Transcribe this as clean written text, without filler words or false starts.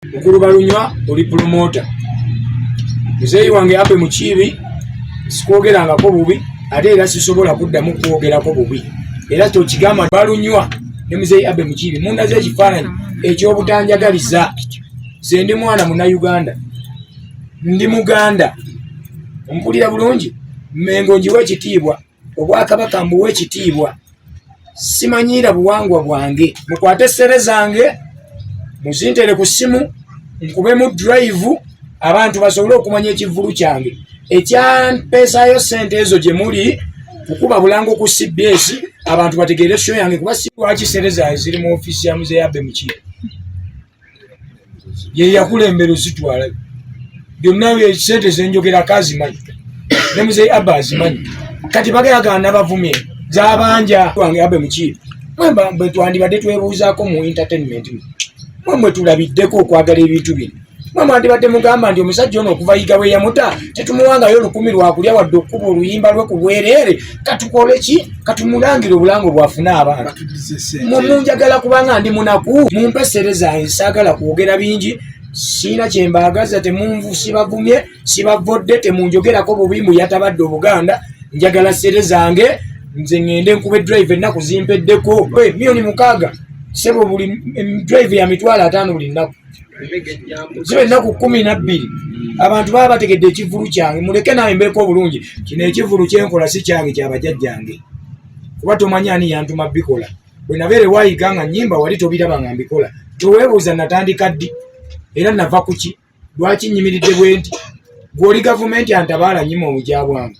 Mukulu Balunywa oli pulomota. Muzeeyi wange Abe Mukiibi sikwogerangako bubi ate era sisobola kuddamu kwogerako bubi era tokigamba Balunywa ne muzeeyi Abe Mukiibi mundaze ekifaananyi ekyobutanjagaliza. Nze ndi mwana Munnayuganda, ndi Muganda, ompulira bulungi. Mmengo ngiwa ekitiibwa, Obwakabaka mbuwa ekitiibwa, simanyiira buwangwa bwange. Mukwate ssere zange muzintere ku ssimu nkubemu drive abantu basobole okumanya ekivvulu kyange ekyampeesaayo ssente ezo gye muli kukuba bulango ku CBS abantu bategeere show yange kuba si lwaki ssente zange ziri mu ofiisi ya Muzeeyi Abe Mukiibi ye yakulembera ozitwala byonna sente zenjogerako azimanyi ne muzeyi abba azimanyi kati bagayagala nabavumye zabanja wange abe mukiibi mwe twandibadde twebuuzaako mu entertainment mwe mwe tulabiddeko okwagala ebintu bino mwe mwandibadde mugamba nti omusajja ono okuva yiga bwe yamuta tetumuwangayo olukumi lwakulya wadde okukuba oluyimba lwe ku bwereere katukole ki katumulangire obulango bwafune abantu munjagala kubanga ndi munaku mumpe sere zange saagala kwogera bingi siina kyembaagaza temunvu sibavumye sibavodde temunjogerako bubi mbu yatabadde obuganda njagala sere zange nze ŋŋende nkube drive ennaku zimpeddeko miliyoni 6 sebo buli drive ya 50,000 buli nnaku ziba ennaku 12 abantu baba bategedde ekivulu kyange muleke nawe mbeeko obulungi kino ekivulu kyenkola si kyange kyabajjajjange kuba tomanyi ani yantuma bikola bwe nabeere wayiga nga nyimba wali tobiraba nga mbikola toweebuuza natandika ddi era nava kuki lwaki nyimiridde bwe nti gw'oli gavumenti antabaala nyima obugya bwange.